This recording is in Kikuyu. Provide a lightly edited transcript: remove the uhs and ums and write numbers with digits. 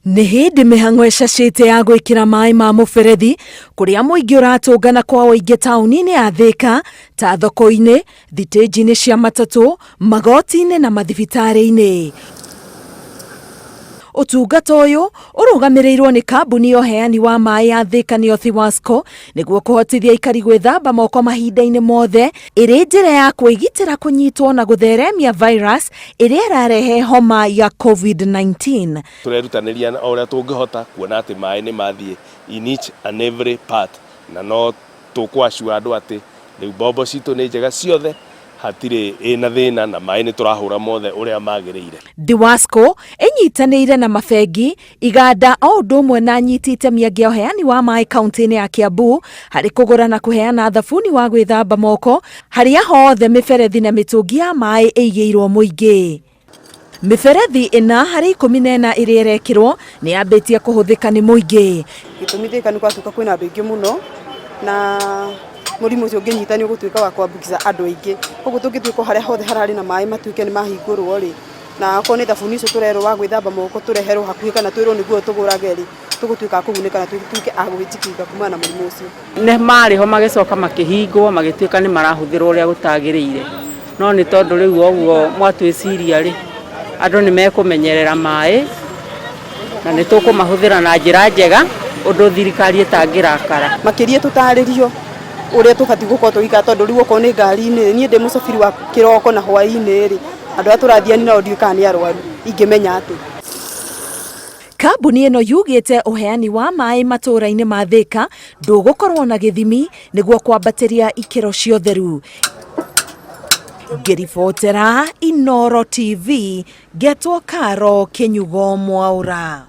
Nĩ hĩndĩ mĩhang'o ĩcacĩte ya gwĩkĩra maĩ ma mũberethi kũrĩa mũingĩ ũratũngana kwa ũingĩ taũni-inĩ ya Thĩka ta thoko-inĩ, thitĩnji-inĩ cia matatũ, magoti-inĩ na mathibitarĩ-inĩ. Ũtungata ũyũ ũrũgamĩrĩirwo nĩ kambuni ya ũheani wa maĩ ya Thĩka nĩyo Thiwasco nĩguo kũhotithia aikari gwĩthamba moko mahinda-inĩ mothe ĩrĩ njĩra ya kwĩgitĩra kũnyitwo na gũtheremia virus ĩrĩa ĩrarehe homa ya COVID-19. Tũrerutanĩria o ũrĩa tũngĩhota kuona atĩ maĩ nĩ mathiĩ in each and every part na no tũkũ assure andũ atĩ rĩu mbombo citũ nĩ njega ciothe hatirĩ ĩna thĩna na maĩ nĩ tũrahũra mothe ũrĩa magĩrĩire. Thiwasco ĩnyitanĩire na mabengi, iganda o ũndũ ũmwe na anyiti itemi angĩ a ũheani wa maĩ kauntĩ-inĩ ya Kiambu harĩ kũgũra na kũheana thabuni wa gwĩthamba moko harĩa hothe mĩberethi na mĩtũngi ya maĩ ĩigĩirwo mũingĩ. Mĩberethi ĩna harĩ 14 ĩrĩa ĩrekĩrwo nĩ yambĩtie kũhũthĩka nĩ mũingĩ. Gĩtũmi Thĩka nĩ gwatuĩka kwĩna andũ aingĩ mũno na mũrimũ ũcio ũngĩnyita nĩ ũgũtuĩka wa kwambukiza andũ aingĩ. Koguo tũngĩtuĩka o harĩa hothe hararĩ na maĩ matuĩke nĩ mahingũrwo rĩ, na akorwo nĩ thabuni ũcio tũrerwo wa gwĩthamba moko tũreherwo hakuhĩ kana twĩrwo nĩguo tũgũrage rĩ, tũgũtuĩka a kũgunĩka na tũtuĩke a gwĩjikinga kumana na mũrimũ ũcio. Nĩ marĩ ho magĩcoka makĩhingwo magĩtuĩka nĩ marahũthĩrwo ũrĩa gũtagĩrĩire. No nĩ tondũ rĩu ũguo mwatwĩciria rĩ, andũ nĩ mekũmenyerera maĩ na nĩ tũkũmahũthĩra na njĩra njega ũndũ thirikari ĩtangĩrakara. Makĩria tũtarĩrio ũrĩa tũbatiĩ gũkorwo tũgĩikara tondũ rĩu okorwo nĩ ngari-inĩ niĩ ndĩ mũcabiri wa kĩroko na hwaĩ-inĩ rĩ, andũ arĩa tũrathiania nao ndiũĩ kana nĩ arwaru ingĩmenya atĩa? Kambuni ĩno yugĩte ũheani wa maĩ matũra-inĩ ma Thĩka ndũgũkorwo na gĩthimi nĩguo kwambatĩria ikĩro cia ũtheru. Ngĩribotera Inooro TV, ngetwo Karo Kĩnyugo Mwaũra.